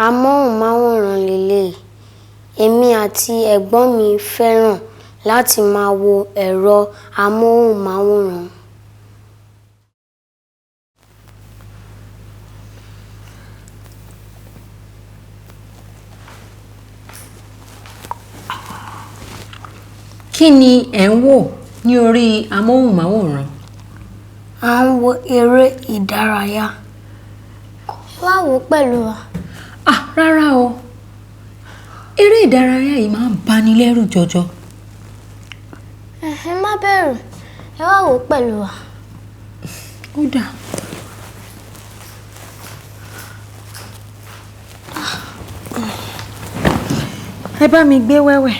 Amóhùnmáwòrán leléyìí. Èmi àti ẹ̀gbọ́n mi fẹ́ràn láti máa wo ẹ̀rọ amóhùnmáwòrán. Kí ni ẹ̀ ń wò ní orí amóhùnmáwòrán? À ń wo eré ìdárayá. Ẹ wá wò ó pẹ̀lú wa. Ah, rárá o. Eré ìdárayá yìí máa ń bani lẹ́rù jọjọ. Ẹ má bẹ̀rù, ẹ wá wò ó pẹ̀lú wa. Ó dáa. Ẹ bá mi gbé wẹ́wẹ́.